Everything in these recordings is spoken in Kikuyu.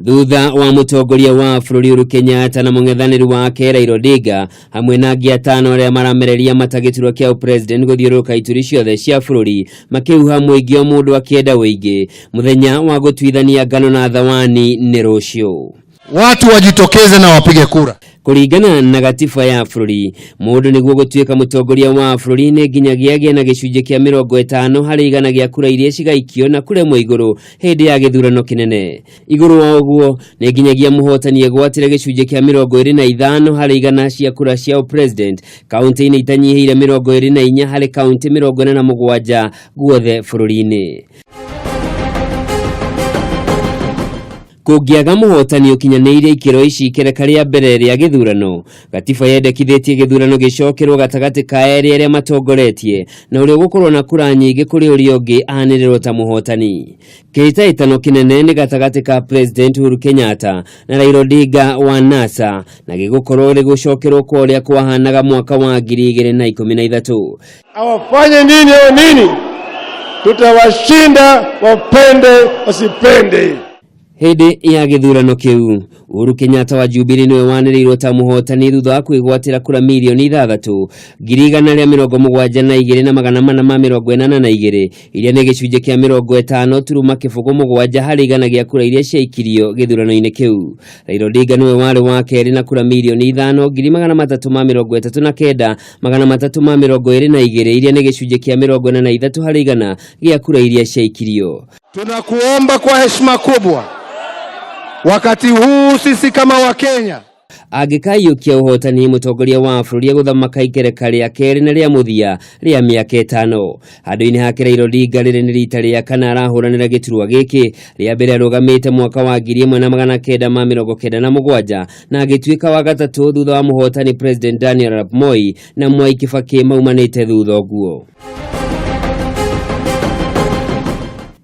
Thutha wa mũtongoria wa bũrũri Uhuru Kenyatta na mũng'ethanĩri wake Raila Odinga hamwe na angĩ atano arĩa maramereria mata gĩturwa kĩa ũpresident gũthiũrũrũka ituri ciothe cia bũrũri makĩhuha mũingĩ o mũndũ akĩenda ũingĩ, mũthenya wa gũtuithania ngano na thawani nĩ rũciũ. Watu wajitokeze na wapige kura. Kũringana na gatiba ya bũrũri, mũndũ nĩguo gũtuĩka mũtongoria wa bũrũri nĩ nginyagia agĩe na gĩcunjĩ kĩa 50% gĩa kura iria cigaikio na kura ĩmwe igũrũ hĩndĩ ya gĩthurano kĩnene. Igũrũ wa ũguo, nĩ nginyagia mũhotani egwatĩre gĩcunjĩ kĩa 25% cia kura cia ũpresident kaunti-inĩ itanyihĩire 24 harĩ kaunti 47 guothe bũrũri-inĩ. Kũngĩaga mũhotani ũkinyanĩirie ikĩro ici ikereka rĩa mbere rĩa gĩthurano, gatiba yendekithĩtie gĩthurano gĩcokerwo gatagatĩ ka erĩ arĩa matongoretie na ũrĩa ũgũkorwo na kura nyingĩ kũrĩ ũrĩa ũngĩ anĩrĩrwo ta mũhotani. Kĩhĩtahĩtano kĩnene nĩ gatagatĩ ka President Uhuru Kenyatta na Raila Odinga wa NASA na gĩgũkorwo rĩgũcokerwo kwa ũrĩa kwahanaga mwaka wa 2013. Awafanye nini au nini, tutawashinda wapende wasipende. Hĩndĩ ya gĩthurano kĩu, Uhuru Kenyatta wa Jubilee nĩwe wanĩrĩirwo ta mũhotani thutha wa kwĩgwatĩra kura 6,172,482 iria nĩ gĩcunjĩ kĩa 50.07% gĩa kura iria ciaikirio gĩthurano-inĩ kĩu. Raila Odinga nĩwe warĩ wa kerĩ na kura 5,339,322 iria nĩ gĩcunjĩ kĩa 43% gĩa kura iria ciaikirio. Tunakuomba kwa heshima kubwa, wakati huu sisi kama Wakenya Angĩkaiyũkia ũhotani, mũtongoria wa bũrũri egũthamaka ikereka rĩa kerĩ na rĩa mũthia rĩa mĩaka 5. Handũ-inĩ hake Raila Odinga, rĩrĩ nĩ rita rĩa kana arahũranĩra gĩturwa gĩkĩ. Rĩa mbere arũgamĩte mwaka wa 1997 na agĩtuĩka wa gatatũ thutha wa mũhotani President Daniel Arap Moi na Mwai Kibaki maumanĩte thutha ũguo.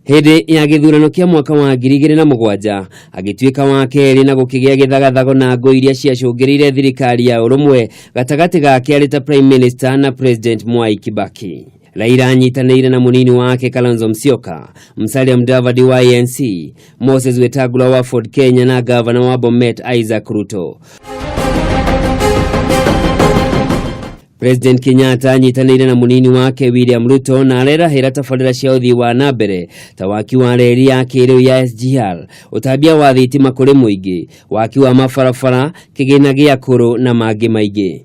Hĩndĩ ya gĩthurano kĩa mwaka wa 2007 agĩtuĩka wa kerĩ na gũkĩgĩa gĩthagathago na ngũ iria ciacũngĩrĩire thirikari ya ũrũmwe gatagatĩ gake arĩ ta Prime Minister na President Mwai Kibaki. Raila anyitanĩire na mũnini wake Kalonzo Musyoka, Musalia Mudavadi wa ANC, Moses Wetangula wa Ford Kenya na gavana wa Bomet Isaac Ruto. President Kenyatta anyitanĩire na mũnini wake William Ruto na arerahĩra tabarĩra cia ũthii wa na mbere ta waki wa reri ya kĩrĩu ya SGR, ũtambia wa thitima kũrĩ mũingĩ, waki wa mabarabara, kĩgĩna gĩa kũrũ na mangĩ maingĩ.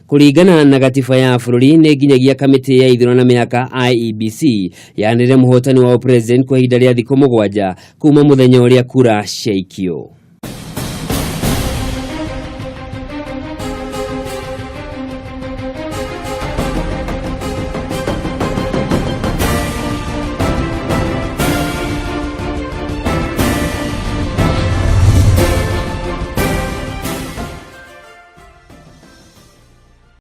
Kũringana na gatiba ya bũrũri, nĩ nginyagia kamĩtĩ ya ithurano na mĩhaka IEBC yanĩrĩre mũhotani wa ũpresident kwa ihinda rĩa thikũ 7 kuma mũthenya ũrĩa kura ciaikio.